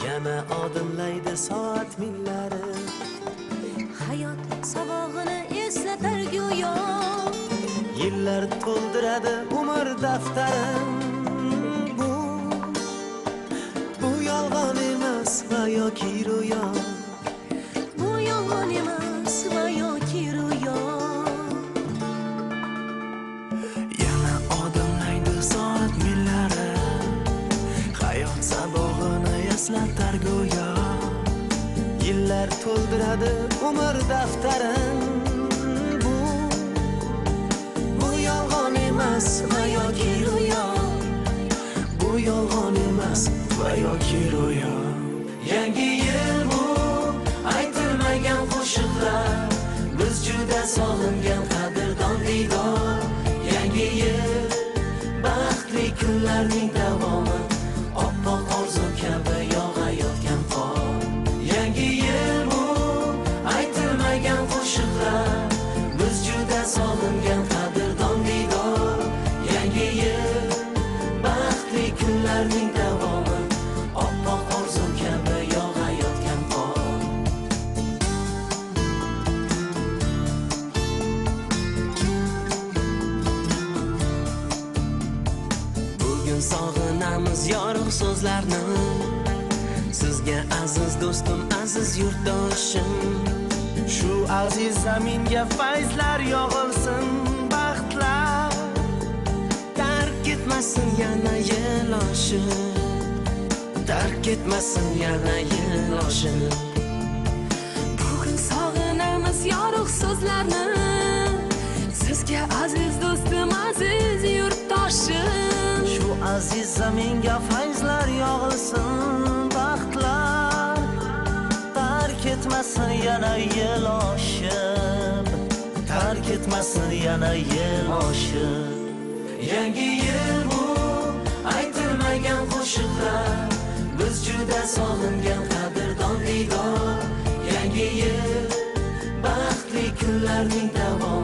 Yana odimlaydi soat millari. Hayot sabog'ini eslatar go'yo. Yillar to'ldiradi umr daftarin. Bu yolg'on emas va yoki ro'yo. Bu yolg'on emas va yoki ro'yo. Yana odimlaydi soat millari. Hayot sabog'ini eslatar go'yo. Yillar to'ldiradi umr daftarin. Bu yolg'on emas va yoki ro'yo. Bu yolg'on emas va yoki ro'yo. Yangi yil bu aytilmagan qo'shiqlar. Biz juda sog'ingan qadrdon diydor. Yangi yil baxtli kunlarning davomi. Oppoq orzu kabi yog'ayotgan qor. Yangi yil bu aytilmagan qo'shiqlar. Biz juda sog'ingan qadrdon diydor. Yangi yil baxtli kunlarning davomi. Oppoq orzu kabi yog'ayotgan qor. Bugun sog'inamiz yorug' so'zlarni. Sizga aziz do'stim, aziz yurtdoshim. Shu aziz zaminga fayzlar yog'ilsin, baxtlar tark etmasin yana yil oshib. Tark etmasin yana yil oshib. Bugun sog'inamiz yorug' so'zlarni. Sizga aziz do'stim, aziz yurtdoshim. Shu aziz zaminga fayzlar yog'ilsin, baxtlar tark etmasin yana yil oshib. Tark etmasin yana yil oshib. Yangi yil bu aytilmagan qo'shiqlar. Biz juda sog'ingan qadrdon diydor. Yangi yil baxtli kunlarning davomi.